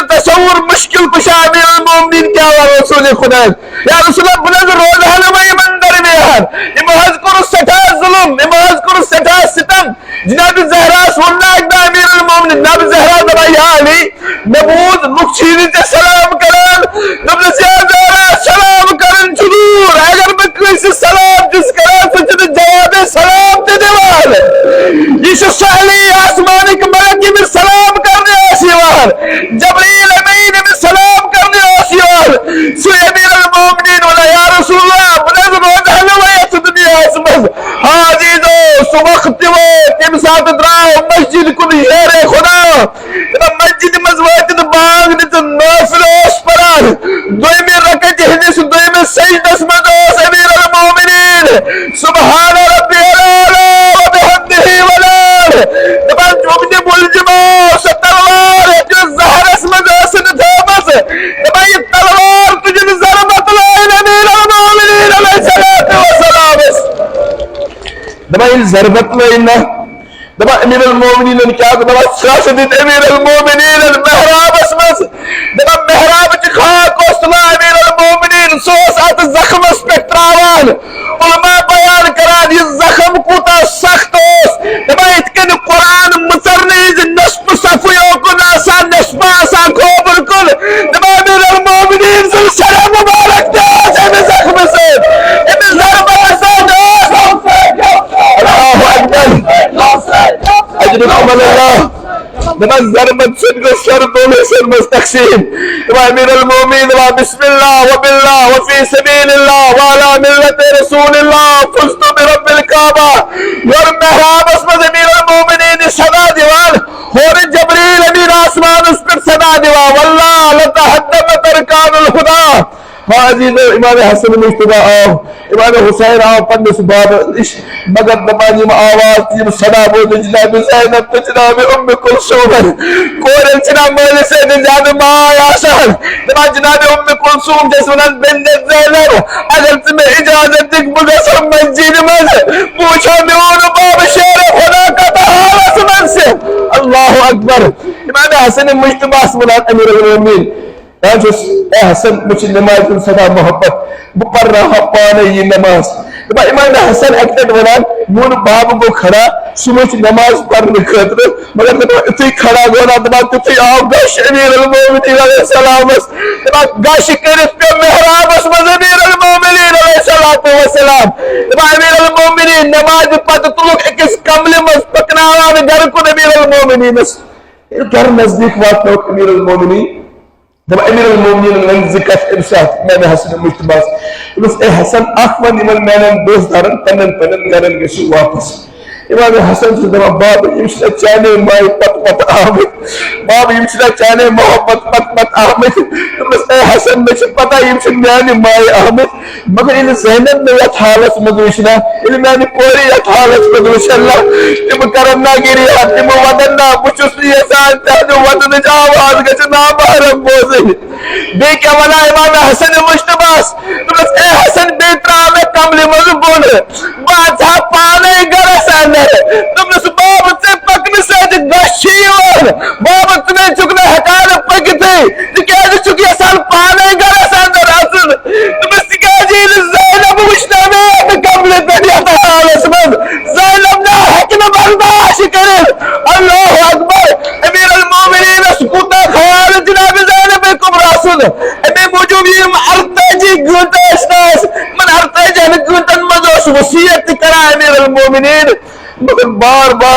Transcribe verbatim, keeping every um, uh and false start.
تصور مشکل کشا امیر المومنین کیا ونو رسول خدا۔ یا رسول اللہ، بہٕ نہ حظ روزٕ ہا نہٕ وۄنۍ یِمن درمیان۔ یِمو حظ کوٚر سٮ۪ٹھاہ ظلم، یِمو حظ کوٚر سٮ۪ٹھاہ ستم۔ جناب زہراہس ووٚن نہٕ اکہِ دۄہ امیر المومنین، جناب زہرا دپان، یا علی، مےٚ بوٗز لُکھ چھِ یِنہٕ ژےٚ سلام کران۔ دوٚپنس، یا زہرا، سلام کرُن چھُ دوٗر، اگر بہٕ کٲنٛسہِ سلام چھُس کران، سُہ چھُنہٕ جوابِ سلام تہِ دِوان۔ یہِ چھُ سُہ علی آسمانٕکۍ ملک، ییٚمِس سلام کرنہِ اوس یِوان۔ جبرائیل امین ییٚمِس سلام کرنہِ اوس یِوان، سُے امیر المومنین ونان، یا رسول اللہ، بہٕ نہ حظ روزٕ ہا نہٕ وۄنۍ یتھ دُنیاہس منٛز۔ ہاں عزیزو، سُہ وقت تہِ ووت، ییٚمہِ ساتہٕ درٛاو مسجد کُن شیرِ خدا۔ دپان مسجد منٛز وٲتِتھ بانگ دِژ، نافلہٕ اوس پران۔ دوٚیمہِ رکعتہِ ہٕنٛدِس دوٚیمِس سجدس منٛز اوس امیر المومنین۔ سبحان ربی الاعلی و بحمدہ ونان۔ دپان، یِم تہِ مُلزِم اوس، سۄ تلوار یۄس زہرس منٛز ٲسٕن تھٲومٕژ۔ دپان، یہِ تلوار تُجن ضربت لٲن امیر المومنین علیہ الصلوۃ والسلامس۔ دپان، ییٚلہِ ضربت لٲن نہ، دپان امیر المومنینن کیٛاہ گوٚو؟ دپان ژھرٛٹھ دِتھ امیر المومنینن محرابس منٛز۔ دپان محرابٕچ خاک اوس تُلان امیر المومنین، سُہ اوس اتھ زخمس پٮ۪ٹھ تراوان۔ علماء بیان کران یہِ زخم کوٗتاہ سخت اوس۔ دپان یِتھ کٔنۍ قرآن مٕژرنہٕ وِزِ نٮ۪صفہٕ صفٕے اوکُن آسان، نٮ۪صفہٕ آسان کھووُر کُن۔ دپان امیر المومنین سُنٛد سرِ مبارک تہِ اوس امہِ زخمہٕ سۭتۍ، امہِ ضربتہٕ سۭتۍ اوس۔ اللہ اکبر۔ اجرکم اللہ۔ دپان ضربت سۭتۍ گوٚو سر دۄن حصن منٛز تقسیٖم۔ دپان امیر المومنین، دپان بسم اللہ و باللہ و فی سبیل اللہ و علی ملت رسول اللہ، فزت برب الکعبہ۔ یورٕ محرابس منٛز امیر المومنین یہِ صدا دِوان، ہورٕ جبریل امین آسمانس پٮ۪ٹھ صدا دِوان، واللہ لتہدمت ارکان الہدی۔ ہاں عزیزو، امام حسن مجتبیٰ آو، امام حسین آو پننِس بابس نِش، مگر دپان یِم آواز، یِم صدا بوزن جناب زینب تہٕ جناب ام کلثومن۔ کورٮ۪ن چھِنہ مٲلِس سۭتۍ زیادٕ ماے آسان۔ دپان جناب ام کلثوم چھس ونان، بنت زینب، اگر ژٕ مےٚ اجازت دِکھ، بہٕ گژھٕ ہا مسجد منٛز، بہٕ وٕچھٕ ہا میون بابہٕ شیرِ خدا کتھ حالس منٛز چھِ۔ اللہ اکبر۔ امام حسن مجتبیٰ ہس ونان امیر المومنین، دپان چھُس، اے حسن، مےٚ چھِ نمازِ ہُنٛد سٮ۪ٹھاہ محبت، بہٕ پرناوہا پانے یہِ نماز۔ دپان امام حسن اکہِ لٹہِ ونان، میون بابہٕ گوٚو کھڑا، سُہ ووٚتھ نماز پرنہٕ خٲطرٕ، مگر دپان یُتھُے کھڑا گوٚو نا، دپان تیُتھُے آو غش امیر المومنین علیہ السلامس۔ دپان غش کٔرِتھ پیوٚو محرابس منٛز امیر المومنین علیہ الصلوۃ والسلام۔ دپان امیر المومنین نمازِ پتہٕ تُلُکھ أکِس کملہِ منٛز پکناوان گرٕ کُن امیر المومنینس۔ ییٚلہِ گرٕ نزدیٖک واتنووُکھ امیر المومنین، دپان امیر المومنین ونہِ زٕ کتھٕ امہِ ساتہٕ امام حسن مجتبیٰ ہس۔ دوٚپمس، اے حسن، اکھ ون یِمن میانٮ۪ن دوستدارن، پننٮ۪ن پننٮ۪ن گرن گٔژھِو واپس۔ امام حسن چھُس دپان، بابا، یِم چھِنہ چانے مایہِ پتہٕ پتہٕ آمٕتۍ؟ بابا، یِم چھِنہ چانے محبت پتہٕ پتہٕ آمٕتۍ؟ دوٚپمس، اے حسن، مےٚ چھِ پتہ یِم چھِ میانہِ مایہِ آمٕتۍ، مگر ییٚلہِ زینب مےٚ یتھ حالس منٛز وٕچھ نا، ییٚلہِ میانہِ کورِ یتھ حالس منٛز وٕچھن نا، تِم کرن نا گریہ، تِم ودن نا، بہٕ چھُس نہٕ یژھان تِہنٛدِ ودنٕچ آواز گژھِ نامحرم بوزٕنۍ۔ بیٚیہِ کیٛاہ وَنان امام حسن مجتبیٰ ہس؟ دوٚپمَس، اے حسن، بیٚیہِ ترٛاو مےٚ کملہِ منٛز بۄن، بہٕ اژٕ ہا پانے گرس اندر۔ دوٚپمَس، بابا، ژےٚ پکنہٕ سۭتۍ غش چھُ یِوان، بابا، ژٕ نَے چھُکھ نہٕ ہٮ۪کان پٔکِتھٕے، ژٕ کیٛازِ چھُکھ یژھان پانے گرس اندر اژُن؟ دوٚپمَس، تِکیٛازِ ییٚلہِ زینب وٕچھ نا مےٚ یتھ کملہِ پٮ۪ٹھ یتھ حالس منٛز، زینب نہ ہیٚکہِ نہٕ برداشت کٔرِتھ۔ اللہ اکبر۔ امیر المومنینس کوٗتاہ خیال جناب زینب کبریٰ سُنٛد۔ امی موٗجوٗب یِم ارتٲجی گٲنٛٹہٕ ٲسۍ نہٕ اَسہِ، یِمن ارتٲجی ہن گٲنٛٹن منٛز اوس وصیت تہِ کران امیر المومنین۔ مگر بار بار